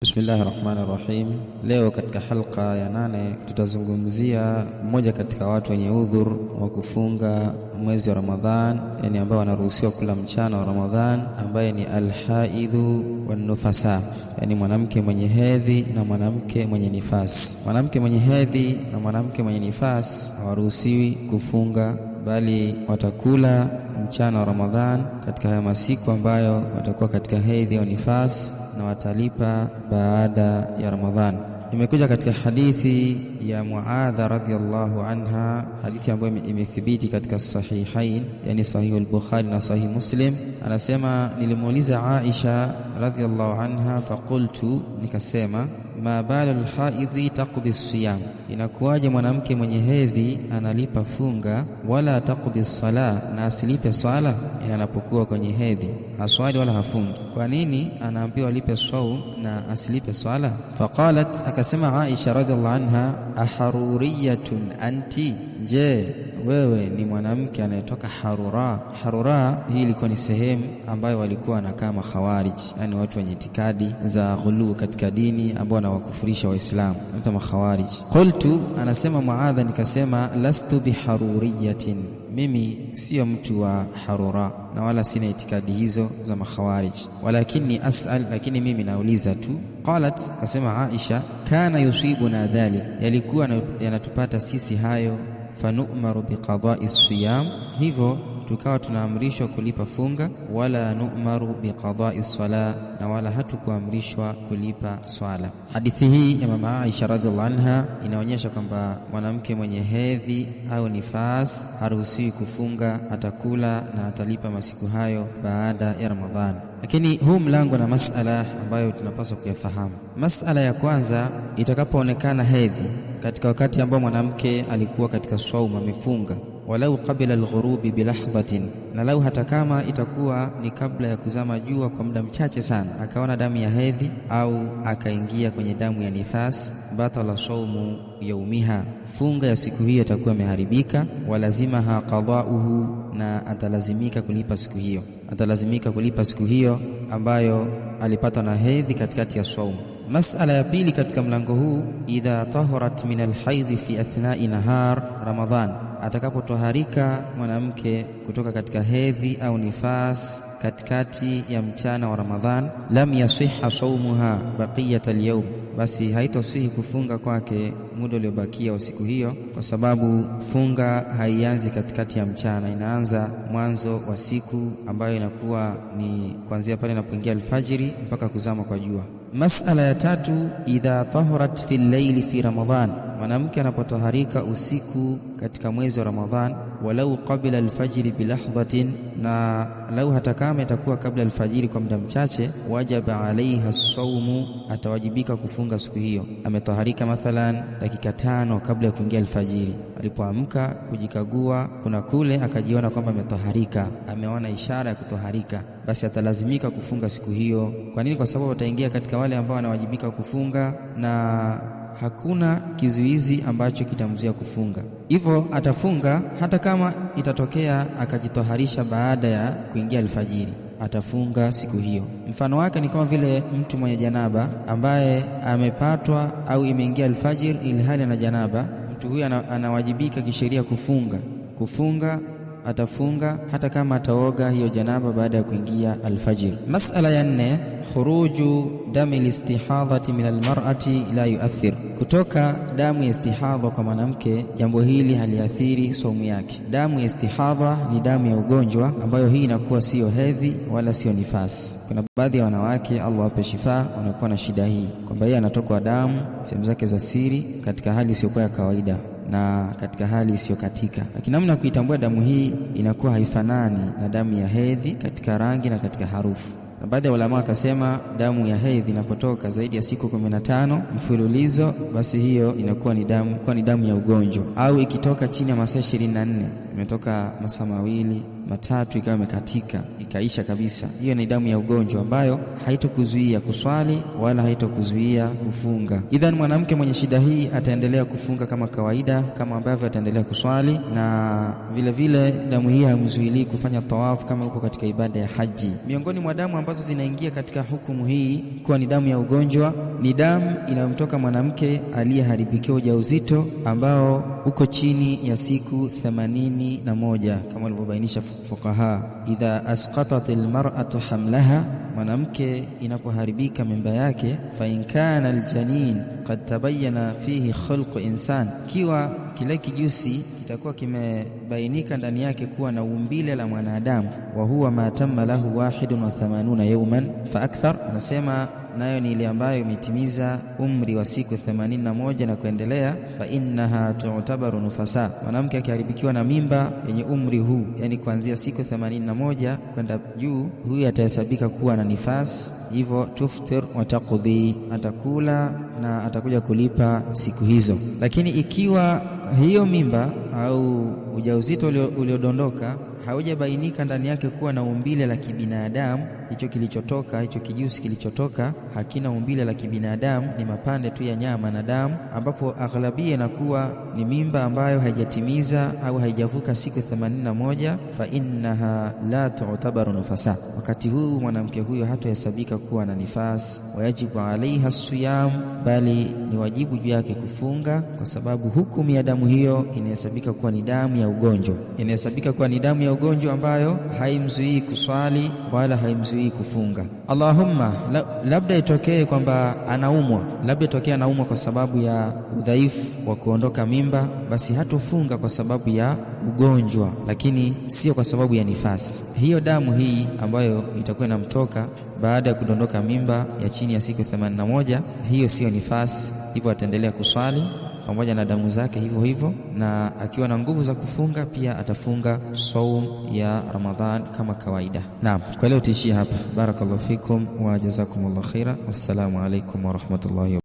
Bismillahi rahmani rahim. Leo katika halqa ya 8 tutazungumzia mmoja katika watu wenye udhur wa kufunga mwezi wa Ramadhan, yani ambao wanaruhusiwa kula mchana wa Ramadhan, ambaye ni alhaidhu wanufasa, yani mwanamke mwenye hedhi na mwanamke mwenye nifas. Mwanamke mwenye hedhi na mwanamke mwenye nifas hawaruhusiwi kufunga, bali watakula mchana wa Ramadhan katika haya masiku ambayo watakuwa katika hedhi au nifas, na watalipa baada ya Ramadhan. Imekuja katika hadithi ya Muadha radhiyallahu anha, hadithi ambayo imethibiti katika sahihain, yani Sahih al-Bukhari na Sahih Muslim. Anasema, nilimuuliza Aisha radhiyallahu anha, faqultu, nikasema, ma balu al-haidhi taqdi siyam, inakuwaje mwanamke mwenye hedhi analipa funga, wala taqdi sala, na asilipe swala? Ina anapokuwa kwenye hedhi haswali wala hafungi, kwa nini anaambiwa alipe saum na asilipe swala? Faqalat, akasema Aisha radhiallahu anha, aharuriyatun anti, je, wewe ni mwanamke anayetoka Harura? Harura hii ilikuwa ni sehemu ambayo walikuwa wanakaa makhawarij, yani watu wenye itikadi za ghulu katika dini ambao wanawakufurisha Waislamu, wanaitwa makhawarij. Qultu, anasema Muadha, nikasema lastu biharuriyatin, mimi sio mtu wa Harura na wala sina itikadi hizo za makhawarij, walakini as'al, lakini mimi nauliza tu. Qalat, akasema Aisha, kana yusibuna dhalik, yalikuwa yanatupata sisi hayo, fanu'maru biqada'i siyam, hivyo tukawa tunaamrishwa kulipa funga, wala nu'maru biqada'i sala, na wala hatukuamrishwa kulipa swala. Hadithi hii ya mama Aisha radhiallahu anha inaonyesha kwamba mwanamke mwenye hedhi au nifas haruhusiwi kufunga, atakula na atalipa masiku hayo baada ya Ramadhani. Lakini huu mlango na masala ambayo tunapaswa kuyafahamu. Masala ya kwanza, itakapoonekana hedhi katika wakati ambao mwanamke alikuwa katika saumu amefunga, walau qabla alghurubi bilahdhatin, na lau hata kama itakuwa ni kabla ya kuzama jua kwa muda mchache sana, akaona damu ya hedhi au akaingia kwenye damu ya nifas, batala saumu yaumiha, funga ya siku hiyo itakuwa imeharibika, walazimaha qadauhu, na atalazimika kulipa siku hiyo, atalazimika kulipa siku hiyo ambayo alipatwa na hedhi katikati ya saumu. Masala ya pili katika mlango huu, idha taharat min alhaidhi fi athnai nahar Ramadhan, atakapotoharika mwanamke kutoka katika hedhi au nifas katikati ya mchana wa Ramadhan, lam yasiha saumuha baqiyat alyawm, basi haitosihi kufunga kwake muda uliobakia wa siku hiyo, kwa sababu funga haianzi katikati ya mchana, inaanza mwanzo wa siku ambayo inakuwa ni kuanzia pale inapoingia alfajiri mpaka kuzama kwa jua. Masala ya tatu, idha taharat fi llaili fi Ramadhan, mwanamke anapotoharika usiku katika mwezi wa Ramadhan, walau qabla alfajiri bilahdhatin, na lau hata kama itakuwa kabla alfajiri kwa muda mchache, wajaba alaiha saumu, atawajibika kufunga siku hiyo. Ametoharika mathalan dakika 5 kabla ya kuingia alfajiri, alipoamka kujikagua kuna kule akajiona kwamba ametoharika, ameona ishara ya kutoharika, basi atalazimika kufunga siku hiyo. Kwa nini? Kwa sababu ataingia katika wale ambao wanawajibika kufunga na hakuna kizuizi ambacho kitamzuia kufunga, hivyo atafunga hata kama itatokea akajitoharisha baada ya kuingia alfajiri, atafunga siku hiyo. Mfano wake ni kama vile mtu mwenye janaba ambaye amepatwa au imeingia alfajiri ilhali ana janaba, mtu huyu anawajibika kisheria kufunga. Kufunga atafunga hata kama ataoga hiyo janaba baada ya kuingia alfajiri. Masala ya nne, khuruju dami listihadhati min almar'ati la yuathir, kutoka damu ya istihadha kwa mwanamke, jambo hili haliathiri saumu yake. Damu ya istihadha ni damu ya ugonjwa ambayo hii inakuwa siyo hedhi wala siyo nifasi. Kuna baadhi ya wanawake, Allah wape shifa, wanakuwa na shida hii kwamba yeye anatokwa damu sehemu zake za siri katika hali isiyokuwa ya kawaida na katika hali isiyokatika, lakini namna kuitambua damu hii inakuwa haifanani na damu ya hedhi katika rangi na katika harufu. Na baadhi ya ulama wakasema damu ya hedhi inapotoka zaidi ya siku 15 mfululizo, basi hiyo inakuwa ni damu, kwa ni damu ya ugonjwa, au ikitoka chini ya masaa 24, Imetoka masaa mawili matatu, ikawa imekatika ikaisha kabisa. Hiyo ni damu ya ugonjwa ambayo haitokuzuia kuswali wala haitokuzuia kufunga. Idhan, mwanamke mwenye shida hii ataendelea kufunga kama kawaida, kama ambavyo ataendelea kuswali, na vile vile damu hii haimzuilii kufanya tawafu kama upo katika ibada ya haji. Miongoni mwa damu ambazo zinaingia katika hukumu hii kuwa ni damu ya ugonjwa ni damu inayomtoka mwanamke aliyeharibikiwa ujauzito ambao uko chini ya siku 81 kama walivyobainisha fuqaha. Idha asqatat almar'atu hamlaha, mwanamke inapoharibika mimba yake, fa in kana aljanin qad tabayyana fihi khulqu insan, kiwa kile kijusi kitakuwa kimebainika ndani yake kuwa na umbile la mwanadamu, wa huwa ma tamma lahu 81 yawman fa akthar, anasema nayo ni ile ambayo imetimiza umri wa siku 81 na kuendelea. Fa innaha tu'tabaru nufasa, mwanamke akiharibikiwa na mimba yenye umri huu, yani kuanzia siku 81 kwenda juu, huyu atahesabika kuwa na nifas. Hivyo tuftir wa taqdi, atakula na atakuja kulipa siku hizo. Lakini ikiwa hiyo mimba au ujauzito uliodondoka haujabainika ndani yake kuwa na umbile la kibinadamu, hicho kilichotoka, hicho kijusi kilichotoka hakina umbile la kibinadamu, ni mapande tu ya nyama na damu, ambapo aghlabia inakuwa ni mimba ambayo haijatimiza au haijavuka siku 81, fa innaha la tu'tabaru nufasa, wakati huu mwanamke huyo hatohesabika kuwa na nifas. Wayajibu alaiha siyam, bali ni wajibu juu yake kufunga, kwa sababu hukumu ya damu hiyo inahesabika kuwa ni damu ya ugonjwa, inahesabika kuwa ni damu ya ugonjwa ambayo haimzuii kuswali wala haimzuii kufunga. Allahumma, labda itokee kwamba anaumwa, labda itokee anaumwa kwa sababu ya udhaifu wa kuondoka mimba, basi hatofunga kwa sababu ya ugonjwa, lakini sio kwa sababu ya nifasi. Hiyo damu hii ambayo itakuwa inamtoka baada ya kudondoka mimba ya chini ya siku 81, hiyo siyo nifasi, hivyo ataendelea kuswali pamoja na damu zake hivyo hivyo, na akiwa na nguvu za kufunga pia atafunga saum ya Ramadhan kama kawaida. Naam, kwa leo tuishie hapa. Barakallahu fikum wa jazakumullahu khaira. Wassalamu alaikum warahmatullahi.